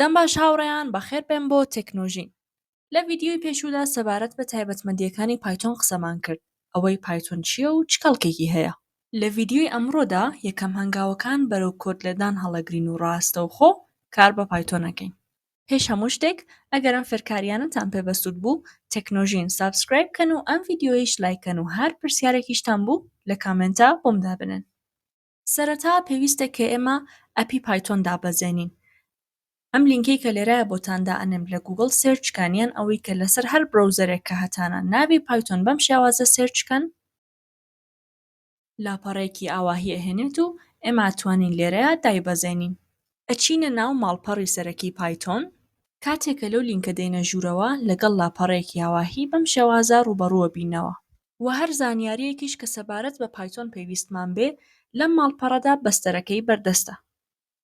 دەم باش هاوڕێیان بەخێربێن بۆ تەکنۆژین. لە ڤیدیۆی پێشوودا سەبارەت بە تایبەتمەندییەکانی پایتۆن قسەمان کرد، ئەوەی پایتۆن چییە و چ کەڵکێکی هەیە. لە ڤیدیۆی ئەمڕۆدا یەکەم هەنگاوەکان بەرەو کۆد لێدان هەڵەگرین و ڕاستەوخۆ کار بە پایتۆن ئەکەین. پێش هەموو شتێک ئەگەر ئەم فێرکاریانەتان پێ بەسوود بوو تەکنۆژین subscribe کەن و ئەم ڤیدیۆیەیش لایک کەن و هەر پرسیارێکیشتان بوو لە comment ا بۆم دابنێن. سەرەتا پێویستە کە ئێمە app ی پایتۆن دابەزێنین. ئەم لینکەی کە لێرەیە بۆتان دائەنێم لە گوگڵ search کەن یان ئەوەی کە لەسەر هەر browser ێک کە هەتانە ناوی پایتۆن بەم شێوازە search کەن، لاپەڕەیەکی ئاواهی ئەهێنێت و ئێمە ئەتوانین لێرەیا دایبەزێنین. ئەچینە ناو ماڵپەڕی سەرەکی پایتۆن. کاتێ کە لەو لینکە دێینە ژوورەوە لەگەڵ لاپەڕەیەکی ئاواهی بەم شێوازە ڕووبەڕوو ئەبینەوە. وە هەر زانیاریەکیش کە سەبارەت بە پایتۆن پێویستمان بێ لەم ماڵپەڕەدا بەستەرەکەی بەردەستە.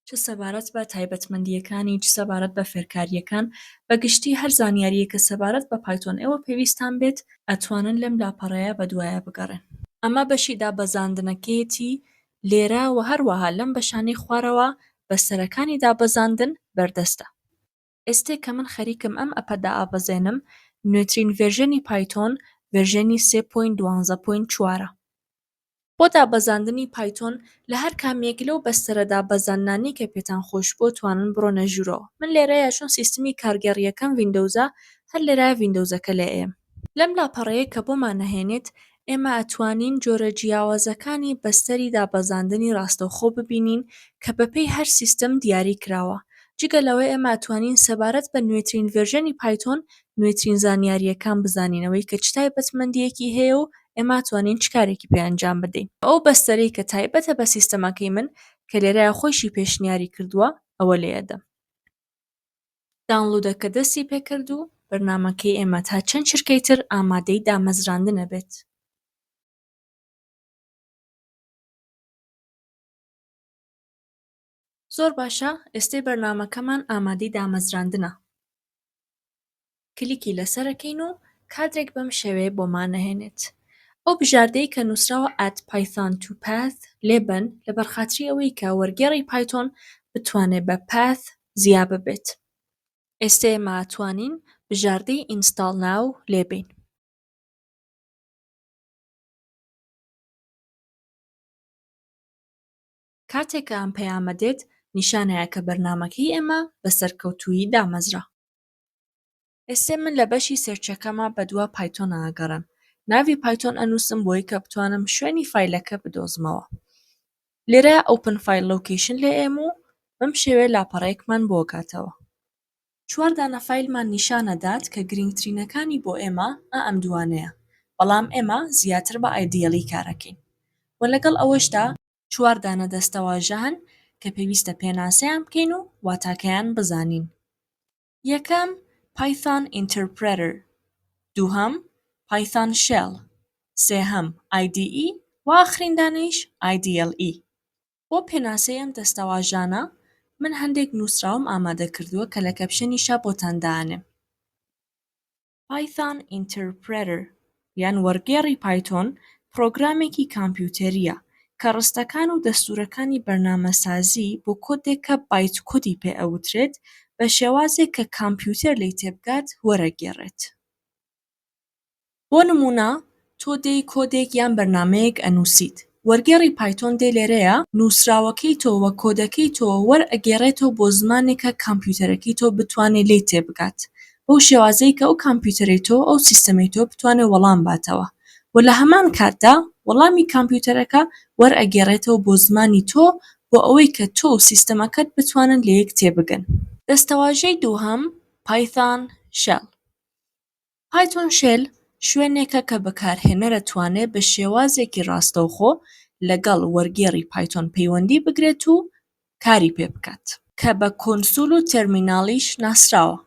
چ سەبارەت بە تایبەتمەندییەکانی، چ سەبارەت بە فێرکارییەکان، بە گشتی هەر زانیارییەک کە سەبارەت بە پایتۆن ئێوە پێویستتان بێت، ئەتوانن لەم لاپەڕەیە بەدوایە بگەڕێن. ئەمە بەشی دابەزاندنەکەیەتی لێرە و هەروەها لەم بەشانەی خوارەوە بەستەرەکانی دابەزاندن بەردەستە. ئێستێ کە من خەریکم ئەم app ە دائەبەزێنم نوێترین version ی پایتۆن version ی سێ point دوانزە point چوارە. بۆ دابەزاندنی پایتۆن لە هەر کامێک لەو بەستەرە دابەزاندنانەی کە پێتان خۆش بووە توانن بڕۆنە ژوورەوە. من لێرەیا چون سیستمی کارگێڕییەکەم ویندۆزە هەر لێرەیا ویندۆزەکە لێ ئەیەم. لەم لاپەڕەیە کە بۆمان ئەهێنێت ئێمە ئەتوانین جۆرە جیاوازەکانی بەستەری دابەزاندنی ڕاستەوخۆ ببینین کە بەپێی هەر سیستم دیاری کراوە. جگە لەوە ئێمە ئەتوانین سەبارەت بە نوێترین version ی پایتۆن نوێترین زانیارییەکان بزانین ئەوەی کە چ تایبەتمەندییەکی هەیە و ئێمە ئەتوانین چ کارێکی پێ ئەنجام بدەین. ئەو بەستەرەی کە تایبەتە بە سیستەمەکەی من کە لێرەیا خۆیشی پێشنیاری کردووە ئەوە لێ ئەدەم. download ەکە دەستی پێکرد و بەرنامەکەی ئێمە تا چەند چرکەی تر ئامادەی دامەزراندن ئەبێت. زۆر باشە ئێستەی بەرنامەکەمان ئامادەی دامەزراندنە. کلیکی لەسەر ئەکەین و کادرێک بەم شێوەیە بۆمان ئەهێنێت. ئەو بژاردەی کە نووسراوە Add Python to Path لێبەن لەبەر خاتری ئەوەی کە وەرگێڕی پایتۆن بتوانێت بە Path زیا ببێت. ئێستە ئێمە ئەتوانین بژاردەی Install Now لێبەین. کاتێک کە ئەم پەیامە دێت نیشانەیە کە بەرنامەکەی ئێمە بە سەرکەوتوویی دامەزرا. ئێستێ من لە بەشی search ەکەما بەدوا پایتۆنا ئەگەڕێم. ناوی پایتۆن ئەنووسم بۆی کە بتوانم شوێنی فایلەکە بدۆزمەوە. لێرە Open File Location لێ ئێم و بەم شێوەیە لاپەڕەیەکمان بۆ ئەکاتەوە. چوار دانە فایلمان نیشان ئەدات کە گرینگترینەکانی بۆ ئێمە ئا ئەم دووانەیە، بەڵام ئێمە زیاتر بە IDLE کار ئەکەین. وە لەگەڵ ئەوەشدا چوار دانە دەستەواژە هەن کە پێویستە پێناسەیان بکەین و واتاکەیان بزانین. یەکەم، Python Interpreter، دووهەم، Python Shell، سێهەم، IDE و ئاخرین دانەیش IDLE. بۆ پێناسەی ئەم دەستەواژانە من هەندێک نووسراوم ئامادە کردووە کە لە caption یشا بۆتان دائەنێم. Python Interpreter یان وەرگێڕی پایتۆن پڕۆگرامێکی کامپیوتەرییە کە ڕستەکان و دەستوورەکانی بەرنامەسازی بۆ کۆدێک کە bytecode ی پێ ئەوترێت بە شێوازێک کە کامپیوتەر لێی تێبگات وەرەگێڕێت. بۆ نموونە تۆ دێی کۆدێک یان بەرنامەیەک ئەنووسیت، وەرگێڕی پایتۆن دێ لێرەیە نووسراوەکەی تۆ وە کۆدەکەی تۆ وەرئەگێڕێتەوە بۆ زمانێک کە کامپیوتەرەکەی تۆ بتوانێ لێی تێبگات بەو شێوازەی کە ئەو کامپیوتەرەی تۆ ئەو سیستەمەی تۆ بتوانێ وەڵام باتەوە وە لە هەمان کاتدا وەڵامی کامپیوتەرەکە وەرئەگێڕێتەوە بۆ زمانی تۆ بۆ ئەوەی کە تۆ و سیستەمەکەت بتوانن لەیەک تێبگەن. دەستەواژەی دووهەم، Python Shell. Python Shell شوێنێکە کە بەکارهێنەر ئەتوانێت بە شێوازێکی ڕاستەوخۆ لەگەڵ وەرگێڕی پایتۆن پەیوەندی بگرێت و کاری پێ بکات. کە بە console و terminal یش ناسراوە.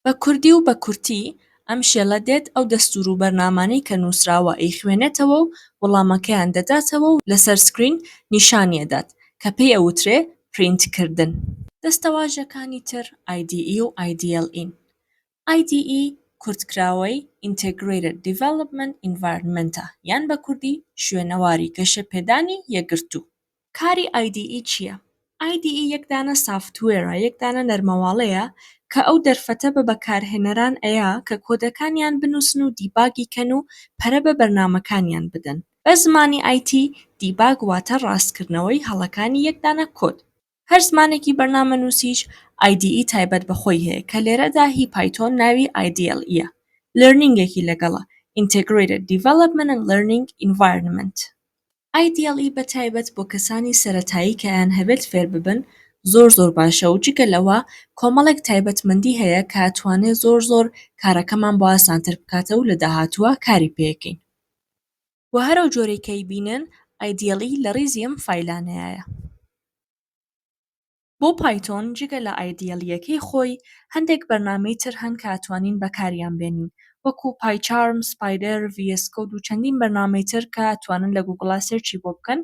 بە کوردی و بە کورتی ئەم shell ە دێت ئەو دەستوور و بەرنامانەی کە نووسراوە ئەیخوێنێتەوە و وەڵامەکەیان دەداتەوە و لەسەر screen نیشانی ئەدات کە پێی ئەوترێ پرینت کردن. دەستەواژەکانی تر IDE و IDLE ن. IDE کورتکراوەی Integrated Development Environment ە یان بە کوردی شوێنەواری گەشەپێدانی یەکگرتوو. کاری IDE چییە؟ IDE یەک دانە software ە، یەک دانە نەرمەواڵەیە کە ئەو دەرفەتە بە بەکارهێنەران ئەیا کە کۆدەکانیان بنووسن و debug ی کەن و پەرە بە بەرنامەکانیان بدەن. بە زمانی IT debug واتە ڕاستکردنەوەی هەڵەکانی یەک دانە کۆد. هەر زمانێکی بەرنامەنووسیش IDE تایبەت بە خۆی هەیە کە لێرەدا هی پایتۆن ناوی IDLE یە. Learning ێکی لەگەڵە، Integrated Development and Learning Environment. IDLE بە تایبەت بۆ کەسانی سەرەتایی کە ئەیانهەوێت فێر ببن زۆر زۆر باشە و جگە لەوە کۆمەڵێک تایبەتمەندی هەیە کە ئەتوانێ زۆر زۆر کارەکەمان بۆ ئاسانتر بکاتەوە و لە داهاتووە کاری پێ ئەکەین. وە هەر ئەو جۆرەی کە ئەیبینن IDLE لە ڕیزی ئەم فایلانەیایە. بۆ پایتۆن جگە لە IDLE یەکەی خۆی هەندێک بەرنامەی تر هەن کە ئەتوانین بەکاریان بێنین وەکو PyCharm، Spyder، VS Code و چەندین بەرنامەی تر کە ئەتوانن لە گوگڵا search ی بۆ بکەن.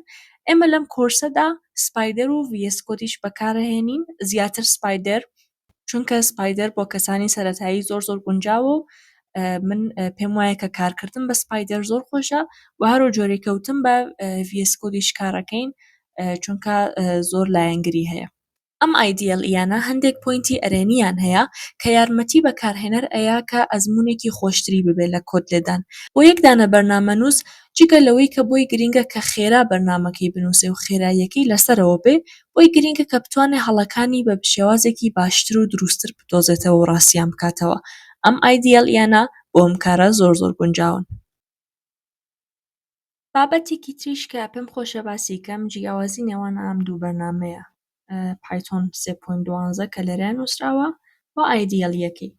ئێمە لەم کۆرسەدا Spyder و VS Code یش بەکارئەهێنین، زیاتر Spyder چونکە Spyder بۆ کەسانی سەرەتایی زۆر زۆر گونجاوە و من پێم وایە کە کارکردن بە Spyder زۆر خۆشە و هەرو جۆرەی کەوتم بە VS Code یش کارەکەین چونکە زۆر لایەنگری هەیە. ئەم IDLE یانە هەندێک point ی ئەرێنیان هەیە کە یارمەتی بەکارهێنەر ئەیا کە ئەزموونێکی خۆشتری ببێ لە کۆد لێدان. بۆ یەک دانە بەرنامەنووس جگە لەوەی کە بۆی گرینگە کە خێرا بەرنامەکەی بنووسێ و خێراییەکەی لەسەرەوە بێ، بۆی گرینگە کە بتوانێ هەڵەکانی بە شێوازێکی باشتر و دروستتر بدۆزێتەوە و ڕاستیان بکاتەوە. ئەم IDLE یانە بۆ ئەم کارە زۆر زۆر گونجاون. بابەتێکی تریش کە پێم خۆشە باسی کەم جیاوازی نێوان ئەم دوو بەرنامەیە، پایتۆن 3.12 کە لێرە نووسراوە و IDLE یەکەی.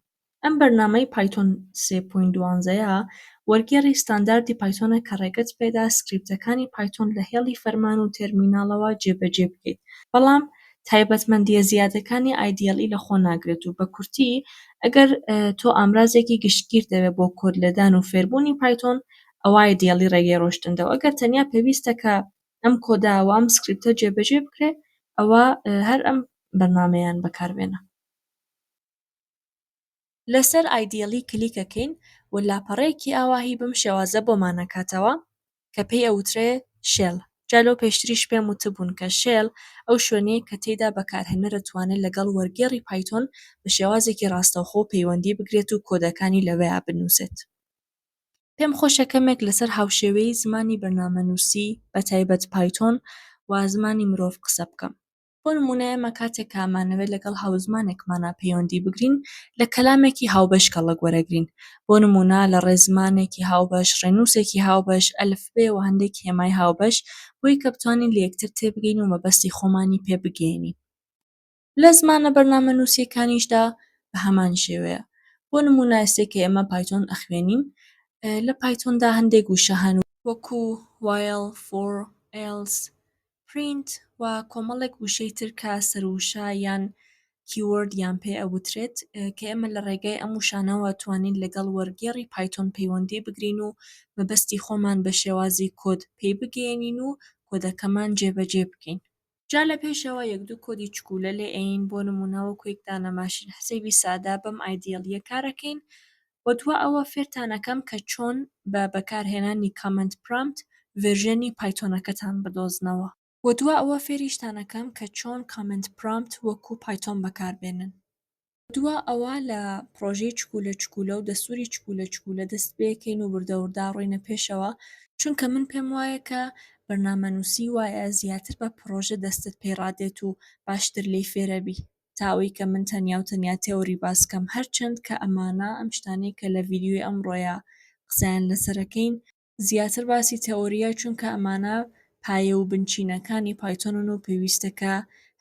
ئەم بەرنامەی پایتۆن 3.12ەیە وەرگێڕی ستانداردی پایتۆنە کە ڕێگەت پێدا سکریپتەکانی پایتۆن لە هێڵی فەرمان و تێرمیناڵەوە جێبەجێ بکەیت، بەڵام تایبەتمەندییە زیادەکانی IDLE لەخۆ ناگرێت و بە کورتی ئەگەر تۆ ئامرازێکی گشتگیر دەوێت بۆ کۆد لێدان و فێربوونی پایتۆن ئەوا IDLE ڕێگەی ڕۆشتندە و ئەگەر تەنیا پێویستە کە ئەم کۆدە و ئەم سکریپتە جێبەجێ بکرێ ئەوا هەر ئەم بەرنامەیان بەکاربێنە. لەسەر IDLE کلیک ئەکەین و لاپەڕەیەکی ئاواهی بەم شێوازە بۆمان ئەکاتەوە کە پێی ئەوترێ shell. جا لەو پێشتریش پێم وتبوون کە shell ئەو شوێنەیە کە تێیدا بەکارهێنەر ئەتوانێت لەگەڵ وەرگێڕی پایتۆن بە شێوازێکی ڕاستەوخۆ پەیوەندی بگرێت و کۆدەکانی لەوەیا بنووسێت. پێم خۆشە کەمێک لەسەر هاوشێوەیی زمانی بەرنامەنووسی بە تایبەت پایتۆن و زمانی مرۆڤ قسە بکەم. بۆ نموونە ئێمە کاتێک کە ئەمانەوێت لەگەڵ هاوزمانێکمانا پەیوەندی بگرین لە کەلامێکی هاوبەش کەڵک وەرەگرین، بۆ نموونە لە ڕێزمانێکی هاوبەش، ڕێنووسێکی هاوبەش، ئەلفبێ و هەندێک هێمای هاوبەش بۆی کە بتوانین لە یەکتر تێبگەین و مەبەستی خۆمانی پێ بگەیەنین. لە زمانە بەرنامەنووسییەکانیشدا بە هەمان شێوەیە. بۆ نموونە ئێستێ کە ئێمە پایتۆن ئەخوێنین لە پایتۆندا هەندێک وشە هەن وەکوو while، for، else، print و کۆمەڵێک وشەی تر کە سەروشە یان keyword یان پێ ئەوترێت کە ئێمە لە ڕێگای ئەم وشانەوە توانین لەگەڵ وەرگێڕی پایتۆن پەیوەندی بگرین و مەبەستی خۆمان بە شێوازی کۆد پێی بگەیەنین و کۆدەکەمان جێبەجێ بکەین. جا لە پێشەوە یەک دوو کۆدی چکولە لێ ئەین، بۆ نموونە وەکو یەک دانە ماشین حسێبی سادە بەم IDLE یە کارەکەین و دوا ئەوە فێرتان ئەکەم کە چۆن بە بەکارهێنانی command prompt version ی پایتۆنەکەتان بدۆزنەوە. وە دوا ئەوە فێریشتان ئەکەم کە چۆن command prompt وەکو پایتۆن بەکاربێنن. دوا ئەوە لە پڕۆژەی چکولە چکولە و دەستوری چکولە چکولە دەست پێکەین و وردە وردە ڕۆینە پێشەوە، چونکە من پێم وایە کە بەرنامەنووسی وایە زیاتر بە پڕۆژە دەستت پێ ڕادێت و باشتر لێی فێرەبی تا ئەوەی کە من تەنیا و تەنیا تێۆری باس کەم، هەرچەند کە ئەمانە ئەم شتانەی کە لە ڤیدیۆی ئەمڕۆیا قسەیان لەسەرەکەین زیاتر باسی تێۆرییە، چونکە ئەمانە پایە و بنچینەکانی پایتۆنن و پێویستە کە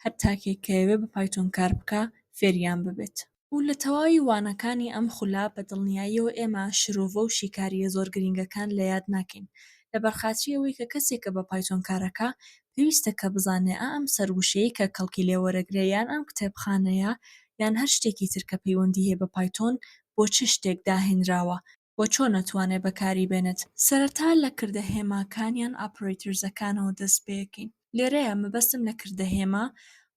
هەر تاکێک کە ئەیەوێ بە پایتۆن کار بکا فێریان ببێت. و لە تەواوی وانەکانی ئەم خولە بە دڵنیاییەوە ئێمە شرۆڤە و شیکارییە زۆر گرینگەکان لە یاد ناکەین، لەبەرخاتری ئەوەی کە کەسێک کە بە پایتۆن کارەکا پێویستە کە بزانێ ئا ئەم سەروشەیەی کە کەڵکی لێ وەرەگرێ یان ئەم کتێبخانەیە یان هەر شتێکی تر کە پەیوەندی هەیە بە پایتۆن بۆ چ شتێک داهێنراوە و چۆن ئەتوانێ بەکاری بێنێت. سەرەتا لە کردە هێماکان یان operators ەکانەوە دەست پێکەین. لێرەیە مەبەستم لە کردە هێما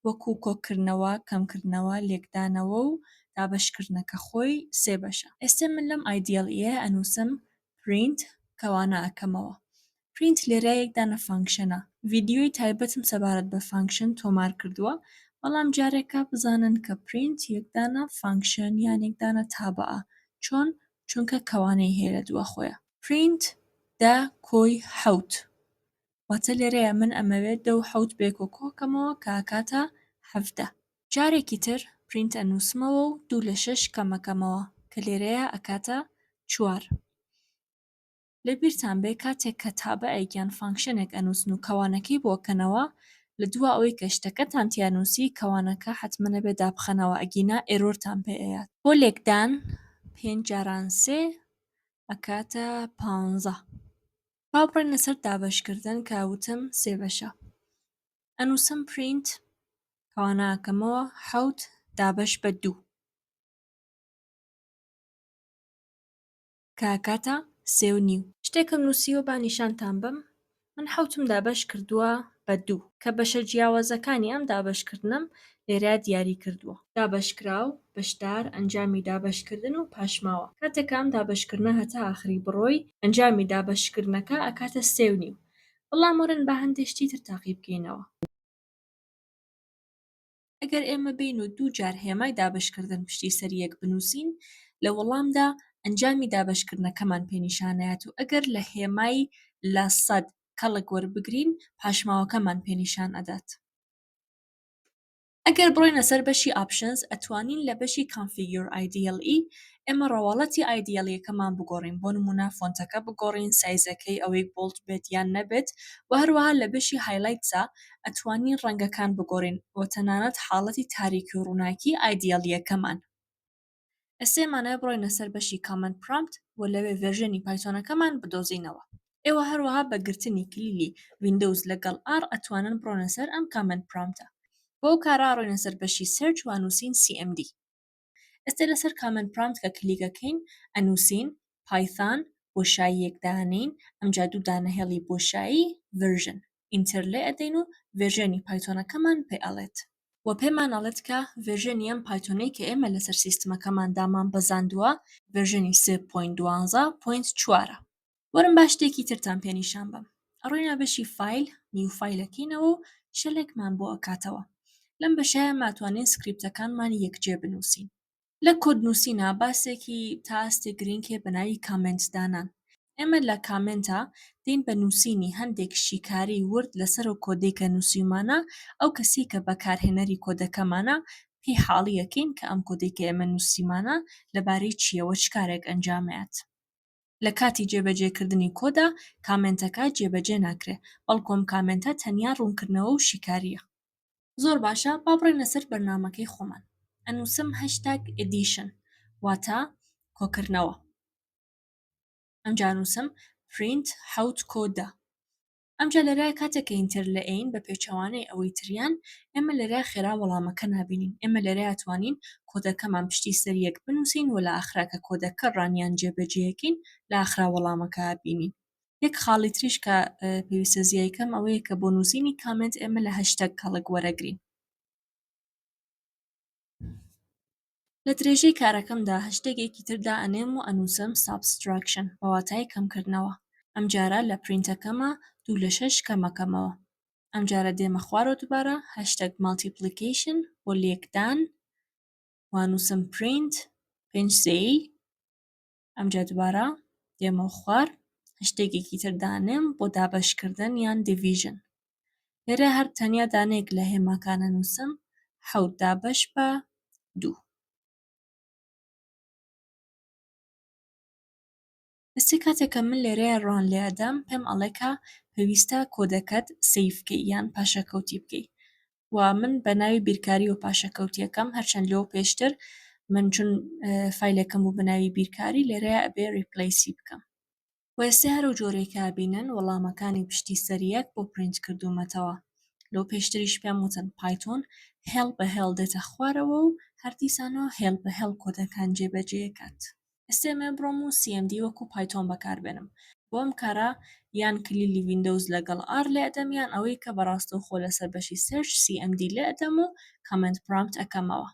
وەکو کۆکردنەوە، کەمکردنەوە، لێکدانەوە و دابەشکردنە کە خۆی سێ بەشە. ئێستێ من لەم IDLE ە ئەنووسم print کەوانە ئەکەمەوە. print لێرە یەک دانە function ە. ڤیدیۆی تایبەتم سەبارەت بە function تۆمار کردووە، بەڵام جارێکە بزانن کە پرینت یەک دانە function یان یەک دانە تابعە. چۆن؟ چونکە کەوانەی هەیە لە دوا خۆیا. پرینت دە کۆی حەوت، واتە لێرەیە من ئەمەوێت دە و حەوت بەیەکەوە کۆکەمەوە کە ئەکاتە 17. جارێکی تر پرینت ئەنووسمەوە و دوو لە شەش کەمەکەمەوە کە لێرەیە ئەکاتە چوار. لەبیرتان بێ کاتێک کە تابعێک یان function ێک ئەنووسن و کەوانەکەی بۆ ئەکەنەوە، لە دوا ئەوەی کە شتەکەتان تیا نووسی کەوانەکە حەتمەن ئەبێ دابخەنەوە، ئەگینا error تان پێ ئەیات. بۆ لێکدان پێنج جاران سێ ئەکاتە 15. با بڕۆینە سەر دابەشکردن کە وتم سێ بەشە. ئەنووسم پرینت کەوانە ئەکەمەوە حەوت دابەش بە دوو کە ئەکاتە سێ و نیو. شتێکم نووسیوە با نیشانتان بەم. من حەوتم دابەش کردووە بە دوو کە بەشە جیاوازەکانی ئەم دابەشکردنەم لێرە دیاری کردووە. دابەشکراو، بەشدار، ئەنجامی دابەشکردن و پاشماوە. کاتێک کە ئەم دابەشکردنە هەتا ئاخری بڕۆی، ئەنجامی دابەشکردنەکە ئەکاتە سێ و نیو. بەڵام وەرن با هەندێ شتی تر تاقی بکەینەوە. ئەگەر ئێمە بێین و دوو جار هێمای دابەشکردن پشتی سەر یەک بنووسین، لە وەڵامدا ئەنجامی دابەشکردنەکەمان پێ نیشانەیات و ئەگەر لە هێمای لە سەد کەڵک وەربگرین پاشماوەکەمان پێ نیشان ئەدات. ئەگەر بڕۆینە سەر بەشی Options ئەتوانین لە بەشی Configure IDLE ئێمە ڕەواڵەتی IDLE ەکەمان بگۆڕین، بۆ نمونە font ەکە بگۆڕین، سایزەکەی ئەوەی bold بێت یان نەبێت، و هەروەها لە بەشی Highlights ا ئەتوانین ڕەنگەکان بگۆڕین و تەنانەت حاڵەتی تاریکی و ڕووناکی IDLE ەکەمان. ئێستا ئێمانەوێ بڕۆینە سەر بەشی Command Prompt و لەوێ version ی پایتۆنەکەمان بدۆزینەوە. ئێوە هەروەها بە گرتنی کلیلی Windows لەگەڵ R ئەتوانن بڕۆنە سەر ئەم Command Prompt ە. بۆ ئەو کارە ئەڕۆینە سەر بەشی Search و ئەنووسین CMD. ئێستا لەسەر Command Prompt کە کلیک ئەکەین ئەنووسین Python بۆشاییەک دانێین، ئەمجا دوو دانە هێڵی بۆشایی version enter لێ ئەدەین و version ی پایتۆنەکەمان پێ ئەڵێت. و پێمان ئەڵێت کە version ی ئەم پایتۆنەی کە ئێمە لەسەر سیستمەکەمان دامان بەزاندووە version ی 3.12.4 ە. وەرن با شتێکی ترتان پێ نیشان بەم. ئەڕۆینە بەشی File، New File ئەکەینەوە و shell ێکمان بۆ ئەکاتەوە. لەم بەشەیە ماتوانین سکریپتەکانمان یەکجێ بنووسین. لە کۆد نووسینا باسێکی تا ئاستێک گرنگ هەیە بە ناوی comment دانان. ئێمە لە comment ا دێین بە نووسینی هەندێک شیکاری ورد لەسەر ئەو کۆدەی کە نووسیومانە، ئەو کەسەی کە بەکارهێنەری کۆدەکەمانە پێی حاڵی ئەکەین کە ئەم کۆدەی کە ئێمە نووسیمانە لەبارەی چییەوە چ کارێک ئەنجامەیات. لە کاتی جێبەجێکردنی کۆدا comment ەکە جێبەجێ ناکرێ، بەڵکو ئەم comment ە تەنیا ڕوونکردنەوە و شیکارییە. زۆر باشە با بڕۆینە سەر بەرنامەکەی خۆمان. ئەنووسم hashtag addition واتە کۆکردنەوە. ئەمجا ئەنووسم پرینت حەوت کۆ دە. ئەمجا لێرە کاتێک کە enter لێ ئەین بە پێچەوانەی ئەوەی تریان ئێمە لێرە خێرا وەڵامەکە نابینین. ئێمە لێرە ئەتوانین کۆدەکەمان پشتی سەر یەک بنووسین و لە ئاخرا کە کۆدەکە run یان جێبەجێیەکەین لە ئاخرا وەڵامەکە ئەبینین. یەک خاڵی تریش کە پێویستە زیای کەم ئەوەیە کە بۆ نووسینی comment ئێمە لە hashtag کەڵک وەرەگرین. لە درێژەی کارەکەمدا hashtag ێکی تر دائەنێم و ئەنووسم subtraction بە واتای کەمکردنەوە. ئەمجارە لە پرینتەکەما دوو لە شەش کەمەکەمەوە. ئەمجارە دێمە خوارەوە دووبارە hashtag multiplication بۆ لێکدان و ئەنووسم پرینت پێنج سێی. ئەمجا دووبارە دێمەوە خوار hashtag ێکی تر دانێم بۆ دابەشکردن یان division. لێرە هەر تەنیا دانەیەک لە هێماکان ئەنووسم حەوت دابەش بە دوو. ئێستا کاتێک کە من لێرەیە run لێ ئەدەم پێم ئەڵێ کە پێویستە کۆدەکەت save کەی یان پاشەکەوتی بکەی و من بە ناوی بیرکاری و پاشەکەوتیەکەم، هەرچەند لەوە پێشتر من چون فایلێکم بوو بە ناوی بیرکاری لێرەیە ئەبێ replace ی بکەم. و ئێستا هەر ئەو جۆرەی کە ئەبینن وەڵامەکانی پشتی سەر یەک بۆ پرینت کردوومەتەوە. لەو پێشتریش پێم وتن پایتۆن هێڵ بە هێڵ دێتە خوارەوە و هەر دیسانەوە هێڵ بە هێڵ کۆدەکان جێبەجێکات. ئێستا ئێمە بڕۆم و CMD وەکو پایتۆن بەکاربێنم. بۆ ئەم کارە یان کلیلی Windows لەگەڵ R لێ ئەدەم یان ئەوەی کە بەڕاستەوخۆ لەسەر بەشی Search CMD لێ ئەدەم و Command Prompt ئەکەمەوە.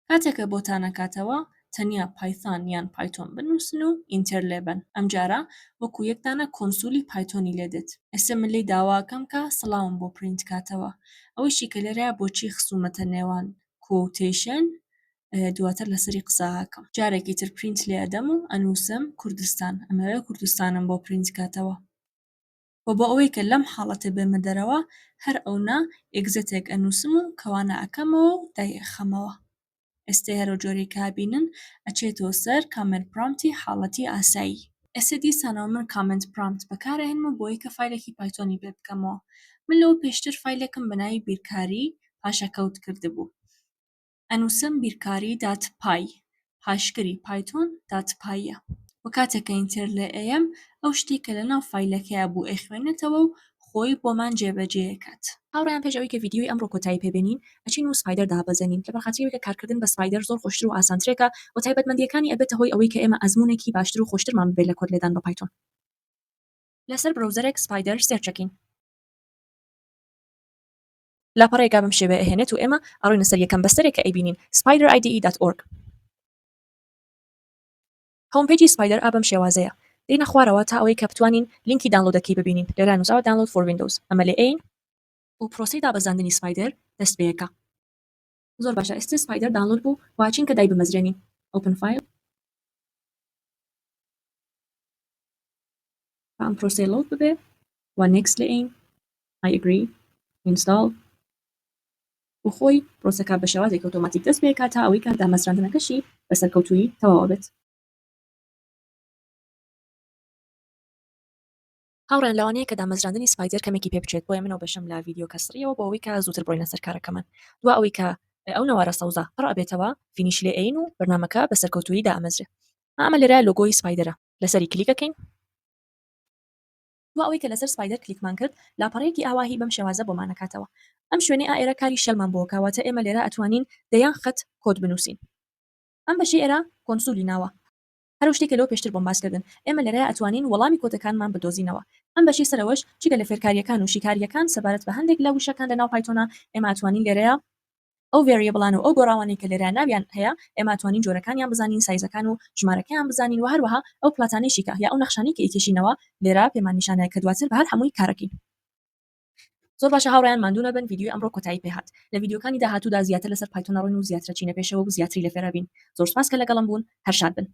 کاتێک کە بۆتان ئەکاتەوە تەنیا Python یان Python بنووسن و enter لێبەن. ئەمجارە وەکو یەک دانە console ی Python ی لێ دێت. ئێستە من لێی داوا ئەکەم کە سڵاوم بۆ پرینت کاتەوە. ئەوەیشی کە لێرەیا بۆچی خسوومەتە نێوان quotation دواتر لەسەری قسە ئەکەم. جارێکی تر پرینت لێ ئەدەم و ئەنووسم کوردستان. ئەمەوێ کوردستانم بۆ پرینت کاتەوە. وە بۆ ئەوەی کە لەم حاڵەتە بێمە دەرەوە هەر ئەونە exit ێک ئەنووسم و کەوانە ئەکەمەوە و دایئەخەمەوە. ئێستێ هەر ئەو جۆرەی کە ئەبینن ئەچێتەوە سەر command prompt ی حاڵەتی ئاسایی. ئێستێ دیسانەوە من command prompt بەکارئەهێنم و بۆ ئەوەی کە فایلێکی Python ی پێ بکەمەوە. من لەوە پێشتر فایلێکم بە ناوی بیرکاری پاشەکەوت کردبوو. ئەنووسم بیرکاری dot py پاشگری Python dot py یە. وە کاتێک کە enter لێ ئەیەم ئەو شتەی کە لەناو فایلەکەیا بوو ئەیخوێنێتەوە و خۆی بۆمان جێبەجێ ئەکات. هاوڕێیان پێش ئەوەی کە ڤیدیۆی ئەمڕۆ کۆتایی پێ بێنین ئەچین و Spyder دابەزێنین لەبەر خاتری ئەوەی کە کارکردن بە Spyder زۆر خۆشتر و ئاسانترێکە و تایبەتمەندییەکانی ئەبێتە هۆی ئەوەی کە ئێمە ئەزموونێکی باشتر و خۆشترمان ببێت لە کۆد لێدان بە Python. لەسەر browser ێک Spyder search ئەکەین. لاپەڕەیەک بەم شێوەیە ئەهێنێت و ئێمە ئەڕۆینە سەر یەکەم بەستەرێک کە ئەیبینین spyderide.org. home page ی Spyder ئا بەم شێوازەیە. دێینە خوارەوە تا ئەوەی کە بتوانین لینکی download ەکەی ببینین. لێرە نووسراوە Download for Windows. ئەمە لێ ئەیەین. و پرۆسەی دابەزاندنی Spyder دەست پێ ئەکا. زۆر باشە ئێستێ Spyder download بوو و ئەچین کە دایبمەزرێنین. Open File. با ئەم پرۆسەیە load ببێ و Next لێ ئەین. I agree. Install. و خۆی پرۆسەکە بە شێوازێکی ئۆتۆماتیک دەست پێ ئەکات تا ئەوەی کە دامەزراندنەکەشی بە سەرکەوتوویی تەواو ئەبێت. هاوڕێیان لەوانەیە کە دامەزراندنی Spyder کەمێکی پێ بچێت بۆیە من ئەو بەشەم لە ڤیدیۆکە سڕیەوە بۆ ئەوەی کە زووتر بڕۆینە سەر کارەکەمان دوا ئەوەی کە ئەو نەوارە سەوزە پڕ ئەبێتەوە finish لێ ئەین و بەرنامەکە بە سەرکەوتوویی دائەمەزرێ. ئەمە لێرە لۆگۆی Spyder ە لەسەری کلیک ئەکەین. دوا ئەوەی کە لەسەر Spyder کلیکمان کرد لاپەڕەیەکی ئاواهی بەم شێوازە بۆمان ئەکاتەوە. ئەم شوێنەی ئا ئێرە کاری shell مان بۆ ئەکا واتە ئێمە لێرە ئەتوانین دەیان خەت کۆد بنووسین. ئەم بەشەی ئێرە console ی ناوە. هەر ئەو شتەی کە لەوە پێشتر بۆم باس کردن ئێمە لێرەیا ئەتوانین وەڵامی کۆدەکانمان بدۆزینەوە. ئەم بەشەی سەرەوەش جگە لە فێرکارییەکان و شیکارییەکان سەبارەت بە هەندێک لە وشەکان لە ناو Python ا ئێمە ئەتوانین لێرەیا ئەو variable انە و ئەو گۆڕاوانەی کە لێرە ناویان هەیە ئێمە ئەتوانین جۆرەکانیان بزانین، سایزەکان و ژمارەکەیان بزانین وە هەروەها ئەو plot انەیشی کە یا ئەو نەخشانەی کە ئەیکێشینەوە لێرە پێمان نیشانە کە دواتر بە هەر هەمووی کارەکەین. زۆر باشە هاوڕێیان ماندوو نەبن ڤیدیۆی ئەمڕۆ کۆتایی پێ هات لە ڤیدیۆکانی داهاتوودا زیاتر لەسەر Python ئەڕۆین و زیاتر ئەچینە پێشەوە و زیاتری لێ فێرئەبین زۆر سوپاس کە لەگەڵم بوون هەر شاد بن.